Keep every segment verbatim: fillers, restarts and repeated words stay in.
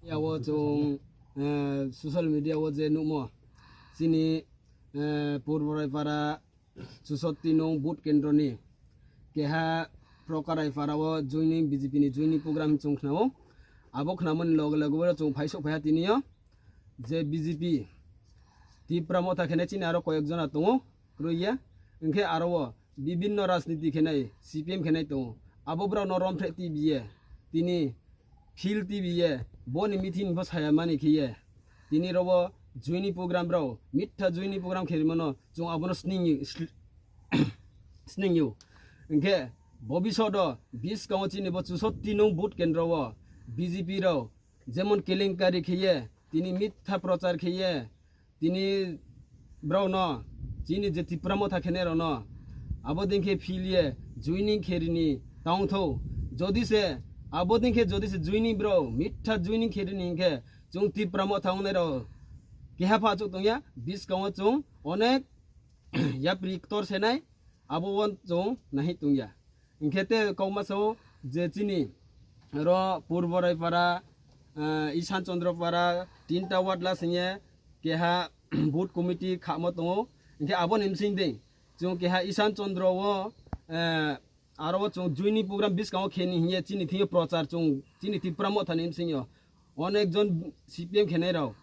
Yao chwng, eh, social media o je nukmo, chini, eh, Purbo Raipara chusotti nung vote kendro ni keha Proka Raipara o joining, B J P ni joining program chwng khnao. Abo khnamani loge loge o chwng phaisok phaiha tini o je B J P Tipra Motha khe nai chini aro koyek jona tongo, kwrwi ya. Hinkhe aro o bibinno rajniti khe nai, C P M khe nai tongo. Abo borok no romthre T V ye, tini phil T V ye, boni meeting bo saya mani khe ye. Tini robo joining program rok, mitha joining program khe rimano, chwng abono sning, sl-, sning yo. Hinkhe bobisot o biskango chini bo chusotti nung vote kendro o B J P rok jemon kelenkari khe ye, tini mitha prochar khe ye, tini borok no, chini je Tipra Motha khenai rok no, abo ding khe phil ye, joining khe rini tong tho. Jodi se, abo ding khe jodi se joining borok, mitha joining khe rini hinkhe, chwng Tipra Motha wngnai rok keha pha achuk tong ya, biskango chwng onek yapri ktor senai, abo wan chwng nahi tong ya. Hinkhe te kokma sao je chini ro Purbo Raipara, eh, Ishan Chandra Para, tinta ward la singye keha booth committee khamo tongo. Hinkhe aboni bising de chwng keha Ishan Chandra o, eh, aro chwng joining program biskango kheni hiye chini thingyo prochar chwng chini Tipra Motha ni bisingyo onek jon C P M khenai rok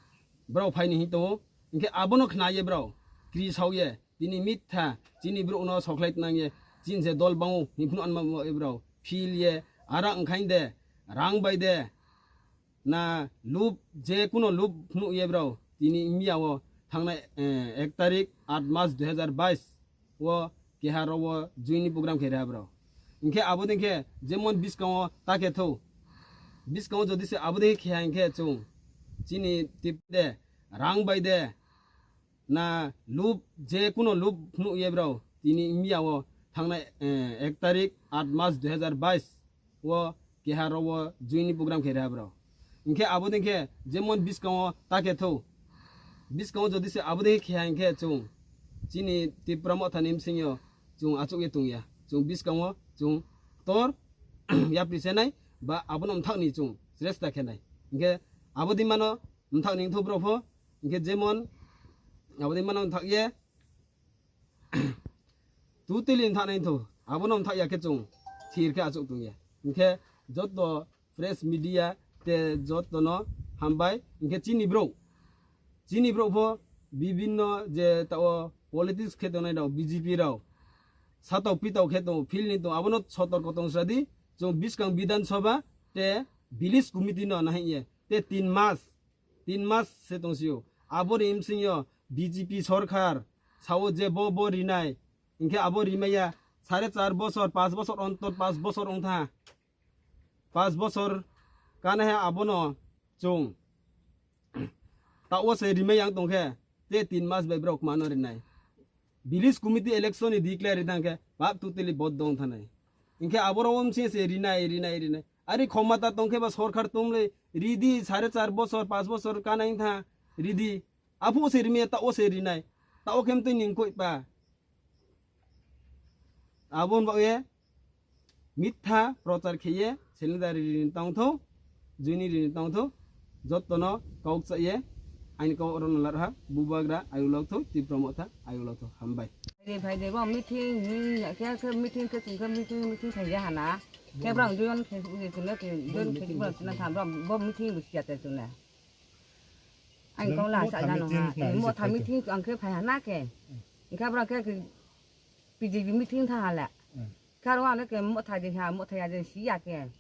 borok phaini hin tongo. Hinkhe abono khnaye borok kri saoye. Tini mitha, chini borok no sokhlai tnang ye, chini se dol bango, hinphano anma mo ebrao, phil ye, ara wngkhain de, rang bai de, na lub, je kuno lub phunu ye brao, tini miya o thangnai, eh, ek tarik, aat mas dui hazar bais o keha ro o joining program khe rw brao. Hinkhe abo ding khe, jemon biskango ta khe tho, biskango jodi se abo ding khe khe hinkhe chwng, chini tip de, rang bai de, na lub, je kuno lub phunu ye brao tini miya o thangnai, eh, ek tarik aat mas dui hazar bais o keha ro o joining program khe rw brao. Hinkhe abo ding khe jemon biskango ta khe tho, biskango jodi se abo ding khe hinkhe chwng chini Tipra Motha ni bisingyo chwng achuk ye tong ya, chwng biskango chwng tor yapri senai ba abono mthak ni chwng sresta khe nai. Hinkhe abo ding mano mthak ni tho brao pho, hinkhe jemon abo ding mano mthak ye, totally mthak nai tho, abono mthak ya khe chwng thir khe achuk tong ya. Hinkhe joto press media te joto no hambai. Hinkhe chini brao, chini brao pho bibinno je tao politics khe tongnai rao, B J P rao, satao pitao khe tongo, phil ni tongo, abono sotorko tong sadi, chwng biskang Bidhan Sabha te village committee no nahai ye, te tin mas, tin mas se tong sio. Aboni bisingyo B J P sorkar sao je bo bo rinai, hinkhe abo rimaya sare char bosor, pas bosor ontor, pas bosor ongtha, pas bosor kana he abono chwng tao se rimai yang tong khe, te tin mas bai brao mano rinai. Village committee election ni declare ri thang khe, bab totally bot dong thanai. Hinkhe aboro om se se rinai, rinai, rinai. Ari khomata tong khe ba sorkar tong le ridi sare char bosor, pas bosor kanai tha ridi. Aphu se rimaya tao se rinai. Tao khem twi ning koi pa. Abon ba ye mitha prochar kheye, selendari rini tongtho, juni rini tongtho, jottono kok chaye, aini kok orono larha, bubagra, ayulok tho, Tipra Motha, ayulok tho, hambai. Phai de, phai de, bo meeting, hmm, ya, khe, khe meeting, khe, khe meeting, meeting khai ya hana. Khe brang duyon, khe, khe, khe, khe, khe, brang tuna tham, brang, bo meeting bo siya te tuna. Ang kong la sa jano ha. Motha meeting ang khe phai hana khe. Khe brang khe, khe, P D B meeting tha hala. Karo ano ke motha de ha, motha ya de siya ke.